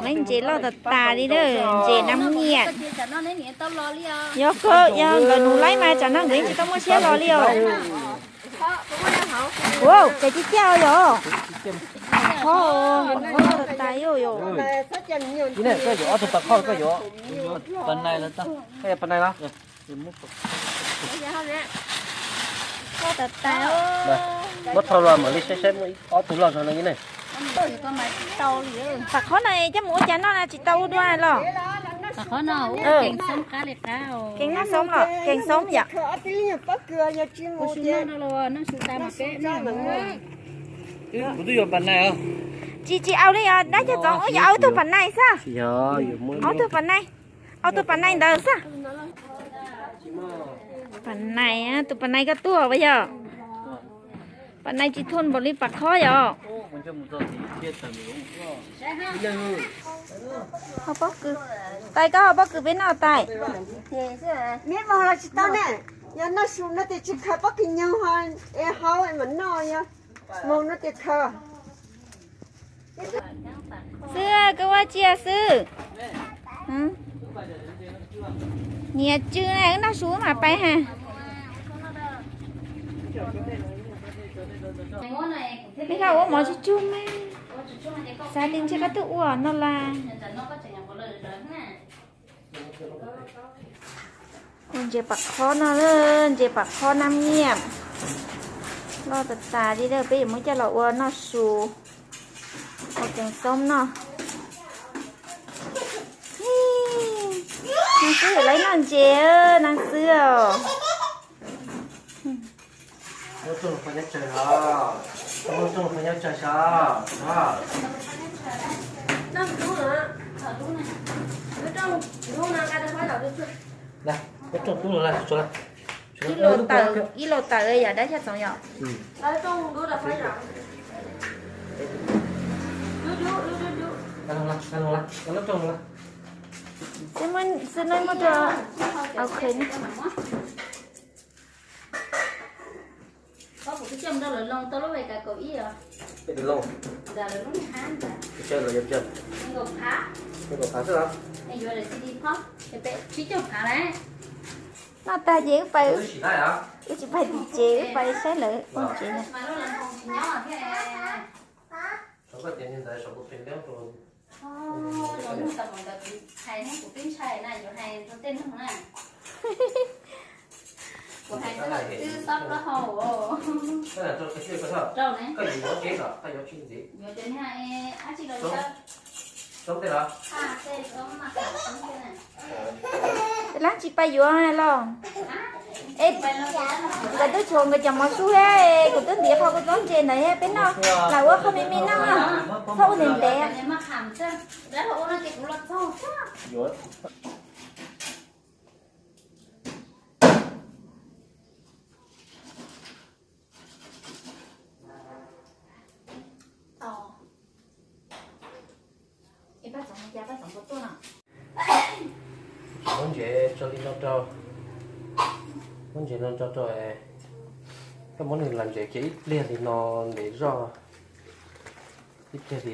Laib ntses loj tas tas li na, ntses nab nyiaj. Yog kawg, yog nkawd nuv laib mas tsam no nkawd yeej tsis tau muaj siab los li os. Ua, ces tib caj yog. Qhov, qhov tas tas yom. Koj yuav ob tug pas khob, koj yuav pas nais los tau. Koj yuav pas nais los? Loj tas tas. Muab rho los mam li saib saib muaj ob tug loj zog no ne. Pas khob no coj mus ua cas noj na, tsis tau ua dua los? Pas khob no ua kev xoob qab li qab. Kev noj xoob los kev xoob yom. Kuv twb yuav pas nais os. Tsis, tsis au li os, dab cov txoov, wb yuav ob tug pas nais xwb. Ob tug pas nais, ob tug pas nais ntawd xwb. Pas nais, tus pas nais koj tuaj pas yog? Pas nais tsis thua npaum li pas khob yom. Ho pob kws, tais koj ho pob kws peb noj tais. Miab moog los tsis tau ne, yog noj su no tes tsis khaws pob kws nyoog ho es hau mam noj, yog moog no tes khaws. Xwb, koj ua tsiaj xwb. Niam tsw na, wb noj su mas pais ha. Peb noj ua mov tsug tsug mas. Xav li ntshe koj twb ua no las. Ua ntses pam qhob no, ntses pam qhob nab nyiaj loj tas tas li, peb yuav muab coj los ua noj su, ua kev xoob noj. Nag xwb yuav lawv noj ntses, nag xwb os. Ib lus tawm, ib lus tawm yom, dab xya txoov yom. Xwb no muab rau, ok. Noj tag ces wb pais, wb tsis pais tim tsev, wb pais saib lawv ua ntses na. Lab tsis pais yuav los? Es, nkawd twb tshuav nkawd cov mov su thiab, kuv twb ntiav qhov kuv txob ntses ntawd thiab, peb noj lam ua qhov me me noj, txhob ua ntev ntev. Muab ntses tso li no rau, muab ntses no tso rau, koj muab nws lam ntses kiag ib pliag li no ntev zog, ib pliag li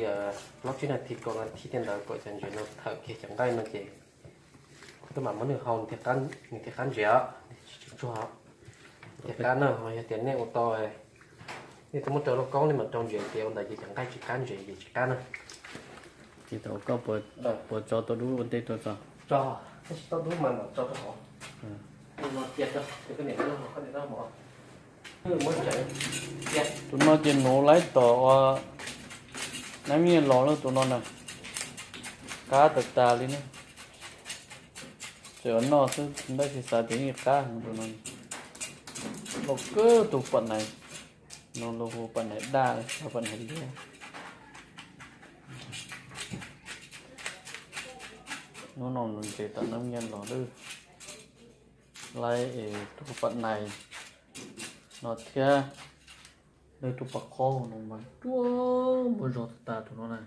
plaub tsib nas this kaum nas this tej ntawd kom cov ntses no thawm kiag cov nqaij no ces koj mam muab nws hau, nws thiaj qab ntses os, tsis tsuag, nws thiaj qab na. Ho yog tias nej ua tau, nej twb muab rau lauj kaub nej mam rau ntses ces ua ntawd ces cov nqaij tsis qab ntses ces tsis qab na. Ces thaum koj puas tso tau dub ua ntej rau tso? Tso, tab sis tau dub mas mam tso rau hauv. Tus no ces nuv laib tom ua nab nyiaj los lawm tus no na. Qab tas tas li ne. Tseem noj xwb tab sis xav tias yeej qab heev tus no. Los kawg tus pam nais no los hu pam nais daj, pam nais liab. Hnub no ntses tom nab nyiaj los lawm. Laib es tus pam nais no thiab, lawv tus pam qhob no mas ruaj muaj zog tas tas tus no na.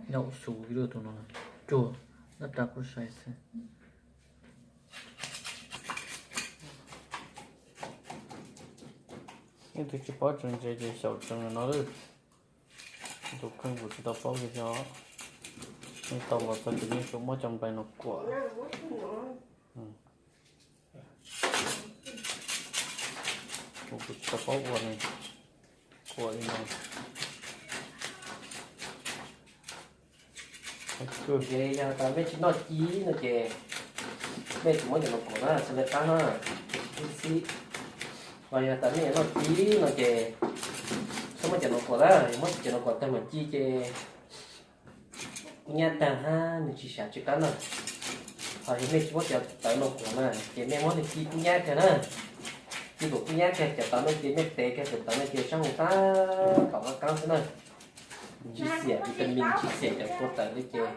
Nyob ua su ib lub tus no na, ruaj, nab ras kuj sai xwb. Nej tus tsis paub tseem ntses ces xyaum tsees no lawm. Tus kheej kuv tsis tau paub kiag xyov nej tau los txog ces nej tsuas muab cov nplai no kuam. Kuv tsis tau paub ua ne, kuam li no. Ces yog tas mej tsis noj ci no ces mej tsuas muab cov no kuam na, txhua le qab na, tsis tub xib. Los yog tas mej yuav noj ci no ces txhob muab cov no kuam na, muab cov no kuam tag mam ci ces kub nyab tag hab nws tsis sab tsis qab na. Ho yog mej tsis muab cov tawv no kuam na ces mej muab nws ci kub nyab kag na. Ci kuam kub nyab kag cov tawv no ces mej tev kag cov tawv no ces sab hauv qab kom qab qab xwb na. Tsis xiam vitamin tsis xiam cov kua tawv li ces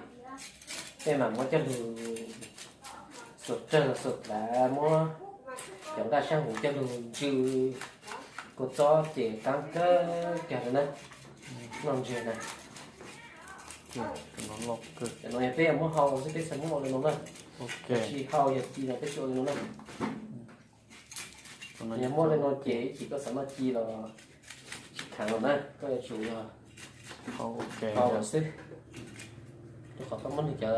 mej mam muab coj lug xuas rawg los xuas plav, muab cov nqaj sab hauv coj lug ntsw kua txob ces qab kawg kag li na. Noj ntseg na. Cov no yog peb yuav muab hau xwb, peb txhaj muab ua li no na. Tsis hau yog ci no peb tsis ua li no na. Yog muab li no ces ib chim koj xav noj ci los tsis kheev los na, koj yuav tsum yog hau xwb. Rau qhov koj muab nws cov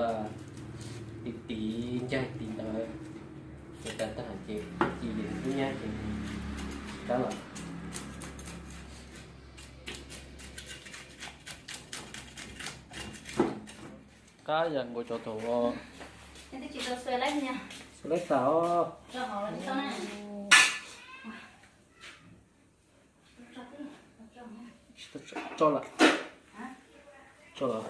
tiv tiv ncaig tiv ntawd ces tas tag ces ci ces kub nyab ces tsis qab lawm. Qab yam nkaus cov thaum ua, xav laib tas os. Tso lawm. Tso lawm.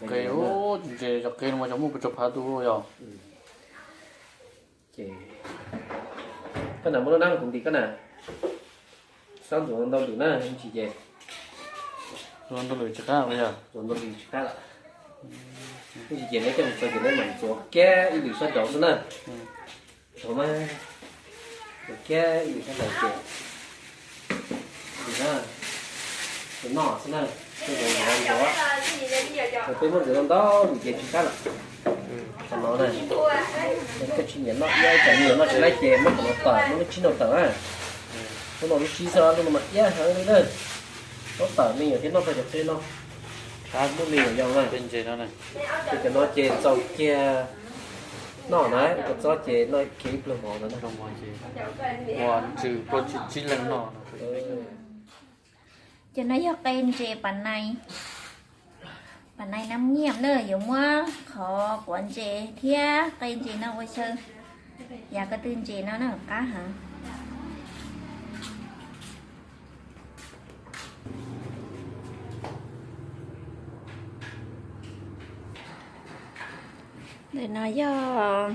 Qe, ntses cov qe no mas cov muaj pes tsawg phav tu yog. Ces koj na muab lub nab kuv ntim koj na. Xob ntxuav ntau lwm na, ib ntsis ces ntxuav ntau lwm tsis qab lawm. Ntxuav ntau lwm tsis qab lawm. Ib ntsis ces neb coj mus txog ces neb mam ntxuav kiag ib lwm sab nraud xwb na. Ntxuav mas ntxuav kiag ib lwm sab nraud ces ntxuav noj xwb na. Ntxuav ntxuav ntxuav, peb muab ntxuav ntau ntau lwm ces tsis qab lawm. Qhov no na, koj tsis nyiam noj, yog ib tsam nyiam noj tsis laib ces muab qhov no tawm, muab lub tsib no tawm na. Lub no lub tsib xwb, lub no mas iab heev li na. Muab tawm me nyuam thiaj noj tau cov qe no. Muaj me nyuam yau na. Ces cov no ces txaus kiag noj na, ua kua txob ces noj kiag ib pluag mov ntawd na. Ua ntsws plaub tsib leeg noj. Ces no yog qe ntses pas nais, pas nais nab nyiaj na, yuav muab qhov quav ntses thiab qe ntses no ua xyaw, yav ko tw ntses no na qab heev. Ntawm no yog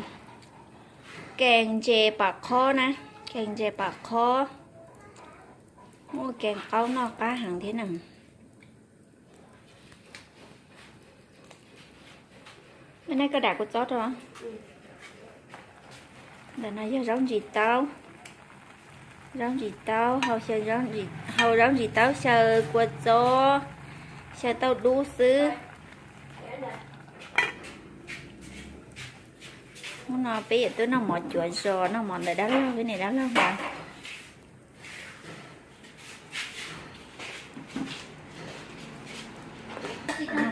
kees ntses pam qhob na, kees ntses pam qhob, muaj kees qaub noj qab heev thiab na. Neb koj dam kua txob rau. Ntawm no yog zaub ntsis taub, zaub ntsis taub, hau zaub ntsis taub xyaw kua txob, xyaw tauj dub xwb. Hnub no peb yuav tuaj noj mov cuav zos, noj mov ntawm dab laug, peb niam dab laug hov.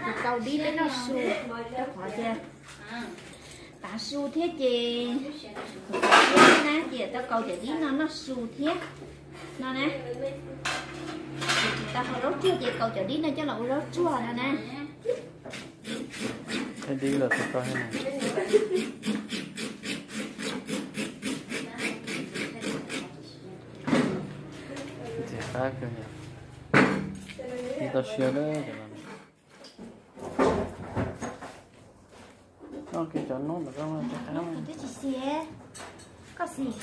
Kuv kaus dib peb noj su, rau qhov tias tav su thiab ces kuv kaus dib na, ces tau kaus cov dib no noj su thiab no na. Tsis tau hau zaub tsuag ces kaus cov dib no coj los ua zaub tsuag no na. Dib los tsis tau. Ntxim qab kawg, dib tau siab lawm. Noj kiag cov noob ntawm koj no. Twb tsis xis, koj xis.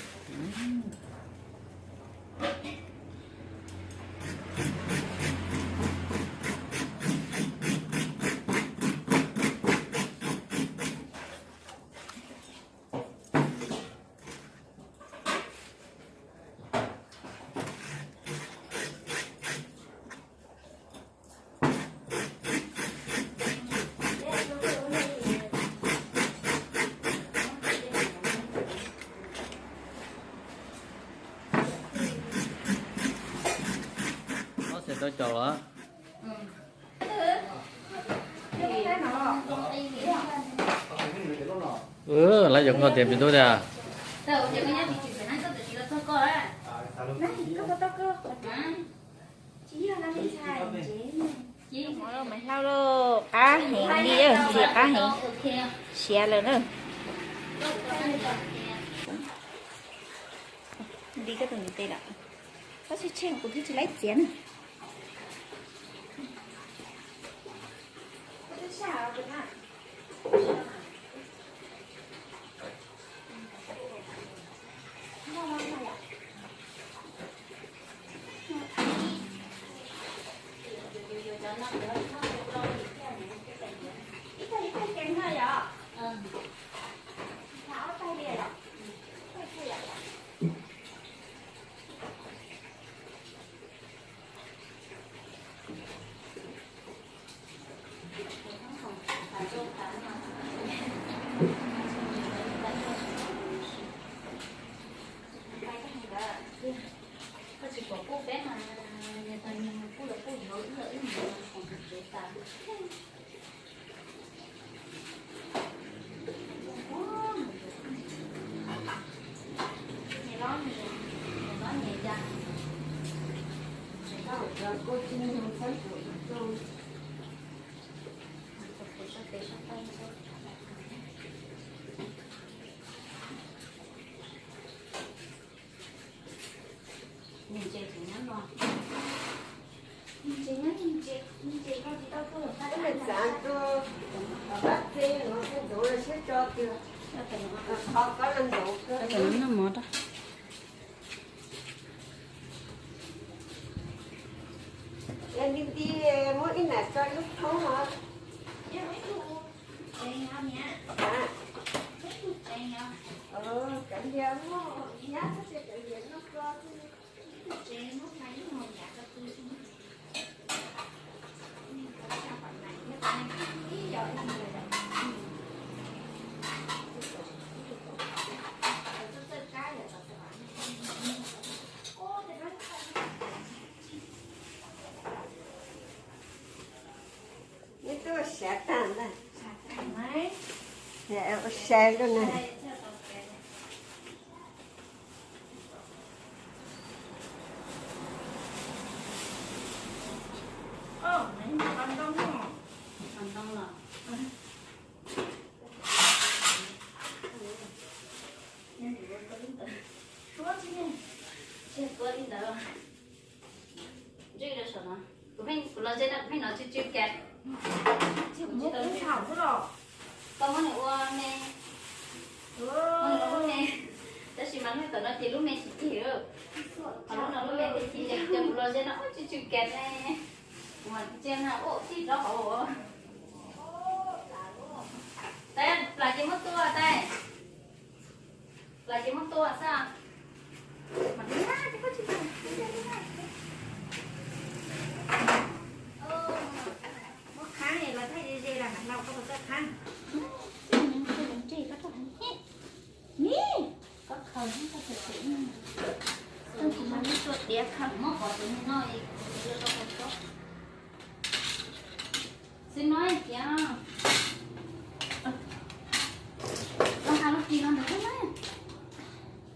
Cov caum los. Lawv yuav nqos tias me tub tias. Mov lauj, maiv hlau lauj, qab heev li, ntxim qab heev, siav lawm na. Li koj tus ntiv tes lawm, koj tsis tsheej kuv thiaj tsis laib txiav na. Koj tsis pom kuj peb mas, niag tag niag mus kuj los kuj yuav wb los wb mus khoom tus tsev tas. Ntses tseem nyob no. Ntses nyob, ntses, ntses koj tsis tau tuaj. Tab sis xav tuaj pab txeb no thiaj ntxuav siab tso tiag. Qhov koj los ntxuav kawg. Noj mov rau. Yog nti nti muab ib nam tso lub thoob no. Kav liam muab nyab txhob txia kav liam noj koj. Neb twb ua siav tag ntag. Ua siav lub na. Ntsuj rau saum no. Kuv pheej, kuv los ze no kuv pheej hnov tsw tsw kiag. Koj muab nws ua me, muab nws ua lub me, tab sis mas lub tawm no ces lub me tsis cig. Ho lub no lub me thiaj cig, ces kuv los ze no ua tsw tsw kiag ne. Kuv mam tsia na ua tij rov hauv. Tais, plam ces muab tua tais. Plam ces muab tua xwb. Mas tua ces koj tsis plam. Muab khab los thaij ze ze los mam hlau koj puas txawj khab. Ni, koj khaws koj txawm txawm. Koj tsis muab tua diav khaws muab qhov tus no no. Xwb no tias, los has los kis no ntawd xwb na.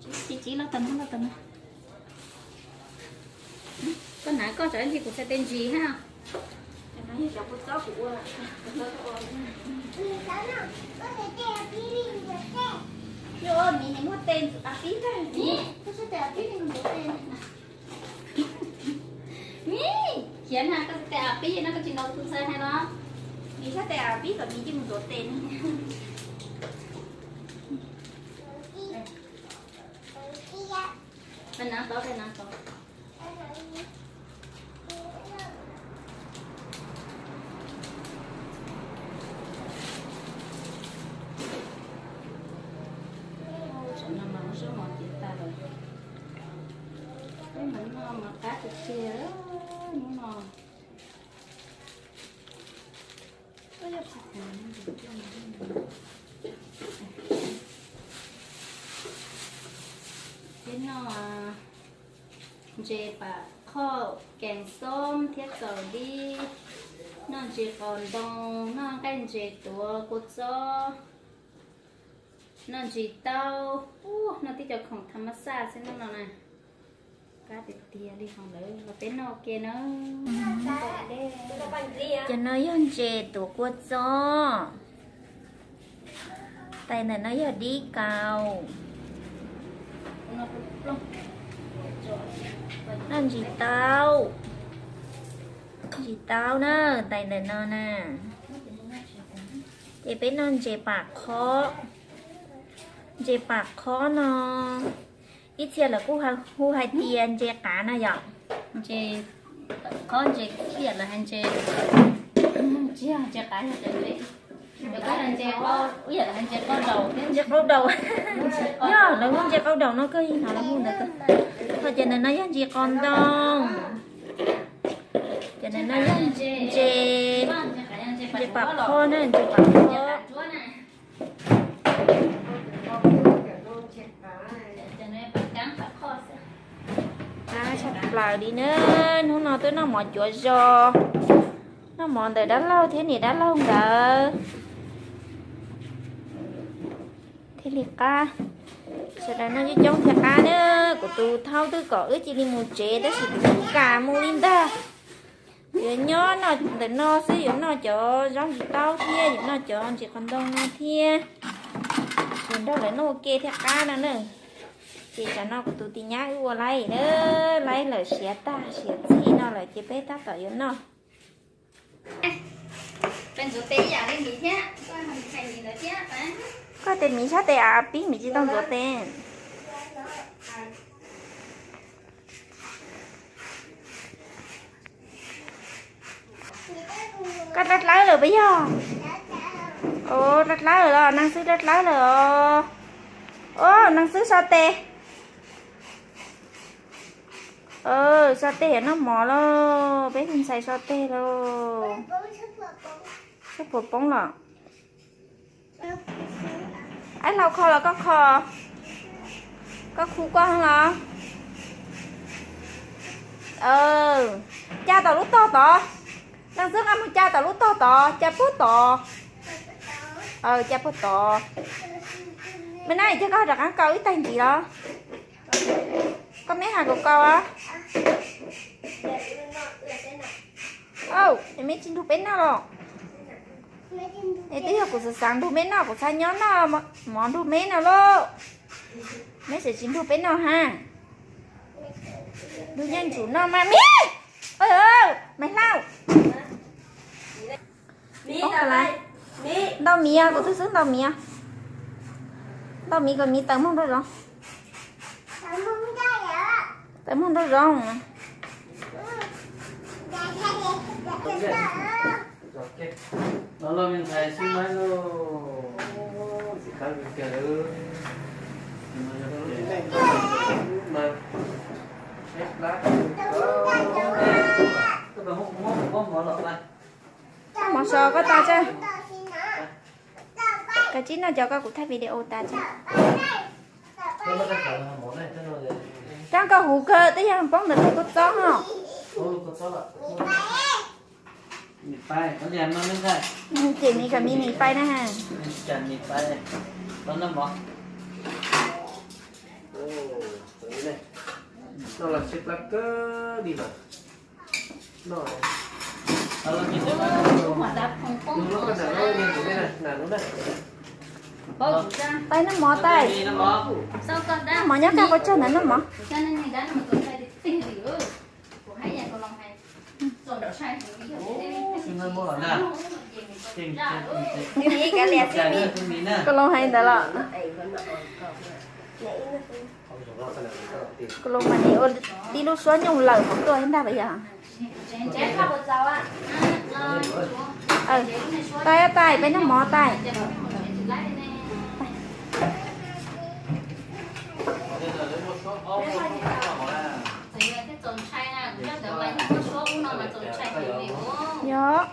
Tsis tsis los tau no, los tau no. Koj hnav koj, tsam ib ntsis kuv txhais tes ntsis ha. Cov kuv txob kuv ua, kuv txob kuv ua. Yog miv, nws muab tes a pib ntag, miv, koj txhais tes a pib li mus ntxuav tes. Miv, khiav na, koj txhais tes a pib no koj tsis ntaus tus ntxhais hais los. Miv txhais tes a pib kom miv cia mus ntxuav tes no. Peb hnav tod, peb hnav tod. Tsam no mas ua zaub mov ces tas lawm. Peb mas noj mov qab tiag tiag hnub no. Peb noj ntses pam Hauj kees xoob thiab kaum dib, noj ntsis qos ntoo, noj nqaij ntses tuav kua txob, noj ntsis taub, noj tib co khoom tham mas xaj xwb hnub no na. Qab tiag tiag li hauv lawv los peb noj ua ke na. Cov no yog ntses tuav kua txob. Tais ntawm no yog dib kaus. Noj ntsis taub, ntsis taub na, tais ntawm no na. Ces peb noj ntses pam qhob. Ntses pam qhob no ib txhia lawv kuj hu hais tias ntses qav no yom. Ntses qhob, ntses ib yam lawv hais ntses, tsis yog ntses qav, yog ntses, ib yam lawv hais ntses qau daus thiab, ntses qau daus. Yog lawv hu ntses qau daus no kawg, hnov lawv hu ntawd kawg. Ho ces ntawm no yog ntsis qos ntoo. Ces ntawm no yog ntses, ntses pam qhob na, ntses pam qhob. Qab tshaj plaws li na, hnub no twb noj mov cuav zos, noj mov ntawm dab laug thiab niam dab laug nkawd thiaj li qab. Sawv daws noj coob coob thiaj qab na. Kuv tus thaub twb kom wb cia li mus tsev tab sis kuv tsis kam mus li ntag. Yuav nyob noj ntawm no xwb, yuav noj cov zaub ntsis taub thiab yuav noj cov ntsis qos ntoo no thiab. Yuav nrog lawv noj ua ke thiaj qab no na. Ces tsam no kuv tus tis nyab wb ua laib na, laib lawm siav tag siav txhij no lawm ces peb tab tom yuav noj. Koj tes miv sab tes av pib, miv tsis tau ntxuav tes. Koj dlawb dlawb lawm puas yog? Dlawb dlawb lawm los, neeg xwb dlawb dlawb lawm os. Os, neeg xwb so tes. So tes yuav noj mov lauj, peb tus ntxhais so tes lauj. Sab puas poob los? Aib hlau kho los koj kho? Koj khu koj los? Ca tom lub tog tod. Neeg xwb nqa mus ca tom lub tog tod, ca puag tod. Ca puag tod. Me na, coj koj rov qab kaus ib taig ntxiv los? Koj meb has kom kaus os. Au, es meb tsis nrug peb noj los? Es twb yog kuv xav xav nrug meb noj, kuv xav nyob noj mov nrug meb no lauj. Meb tseem tsis nrug peb noj ha. Nrug nyob ntsum noj mas meb. Maiv Hlau. Ntau miv, kuv twb xwb ntau miv. Ntau miv kom miv tawv moog nraum zoov. Tawv moog nraum zoov. Mov so koj tas tsawg? Koj tsib noj cov koj kuv thaij video tas tsawg? Rab koj huv kawg twb yog poob ntawm tus kua txob no. Ces miv kom miv nim pais na ha. Tais noj mov tais. Noj mov nyob kaj qhov tsag ntawd noj mov. Kaus loos hais ntawd los. Kaus loos mas nim ua tib lub suab nyooj lawm hauv tuaj ntag puas yog? Tais, tais, peb noj mov tais. Yog.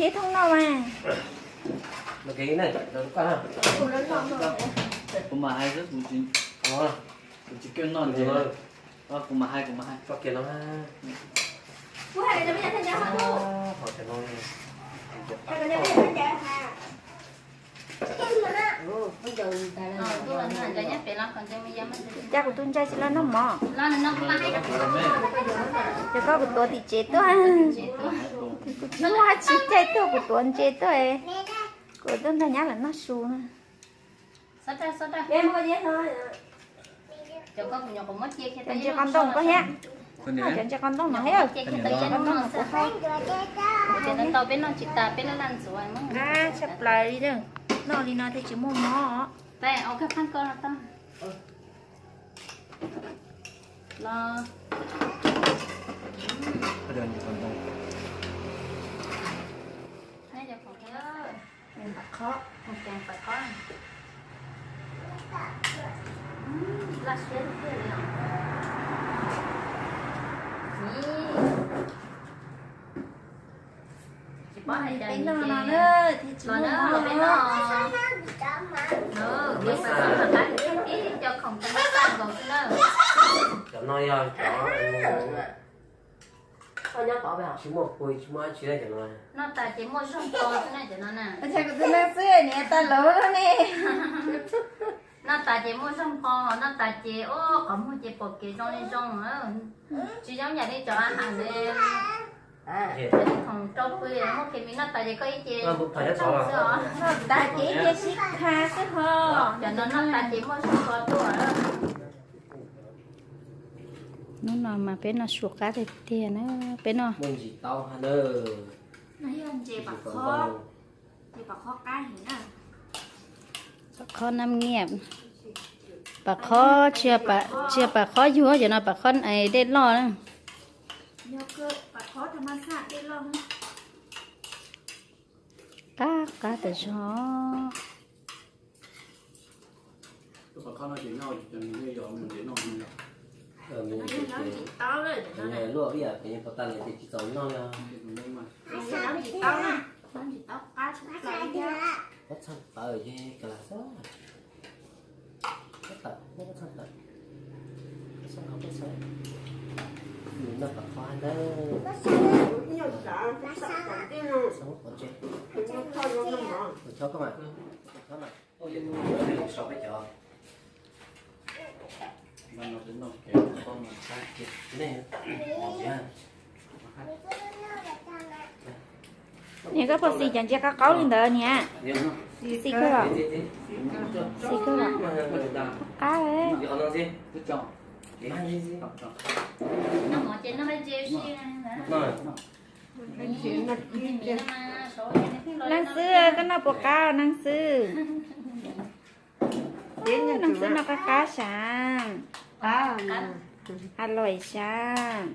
Ces thooj no mas. Kuv mam hais xwb, kuv tsis, kuv tsis keej noj ntses. Kuv mam hais, kuv mam hais. Cas kuv tus ntxhais tsis los noj mov? Cov koj kuv tuav tim tsev tuaj. Kuv tsis muaj tsis caij tuaj, kuv tuav ntses tuaj. Kuv tuaj nrog nyab lawv noj su na. Ntses qos ntoo koj thiab. Cov ntses qos ntoo no thiab. Ntses qos ntoo no kuv hau. Tau peb noj tsis tas peb laj laj ntxuav. Tshaj plaws li, noj li no thiaj tsis muaj mob. Los. Pam qhob, pam qhob. Laj siab tiag li os. Tsis paub hais cas peb noj no na, thiaj tsis muaj mob. Peb noj, peb xav mas qab tib cov khoom tau noj tag nkaus xwb na. Cov no yog cov tsis muaj pui tsis muaj dab tsi li cov no. Noj tas ces muaj zog npo xwb na cov no na. Kuv tus neeg xwb niam tas lawv ne. Noj tas ces muaj zog npo, noj tas ces ua qhov muag ces pom kev zoo li zoo. Tsis zoo yam li cov a has li, khoom rau pw muaj khemis, noj tas ces koj ib ce xwb os. Noj tas ces ib ce sib kha xwb ho. Cov no noj tas ces muaj zog npo tuaj. Hnub no mas peb noj su qab tiag tiag na, peb noj. Muaj ntsis taub hab na. No yog ntses pam qhob, ntses pam qhob qab heev na. Pam qhob nab nyiaj, pam qhob tsis yog pam qhob yug, cov no pam qhob dej loj na. Qab qab tas zog. Luaj ib yam pem pov tas lawm ces tsis txaus noj li. Pob txha tawv ces kav lam xwb. Pob tawm, pob txha tawm. Pob txha, pob txha. Nws noj pam qhob ntawd. Chob koj mas, chob mas. Sau peb cov. Niam, koj puas xis cov ntses qab qaub li ntawd niam? Xis kawg los? Xis kawg los? Qab. Leej Xwb, koj noj puas qab leej Xwb? Leej Xwb noj qab qab sav, a lois sav.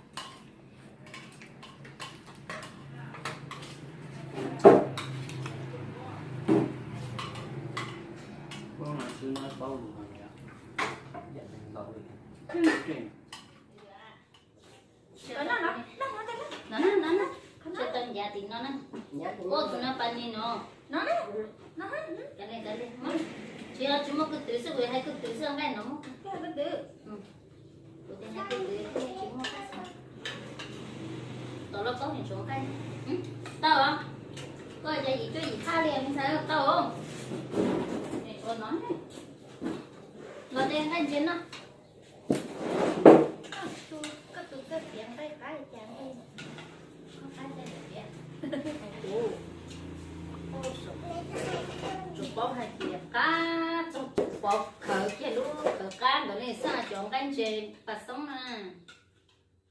Tsis tau ncav tim no na. Ua tus no pas nis no. Tsis muaj kwv twm xwb, kuv hais kwv twm xwb, nqaij no muab. Kuv tias hais kwv twm tsis muaj qab xwb. Tom lauj kaub nim tsuav nqaij. Tau os. Koj cas yim cuaj yim thaj li me ntxhais, tau os. Nim tsuav no. Los de nqaij ntses no. Koj tus koj piav nqaij qab li cas nqaij, koj qab li cas piav. Kuv tsuas paub hais tias qab txog pov khawv kiag lub khawv qab ntawd li xwb, cov nqaij ntses pas xoob na.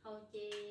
Hau ces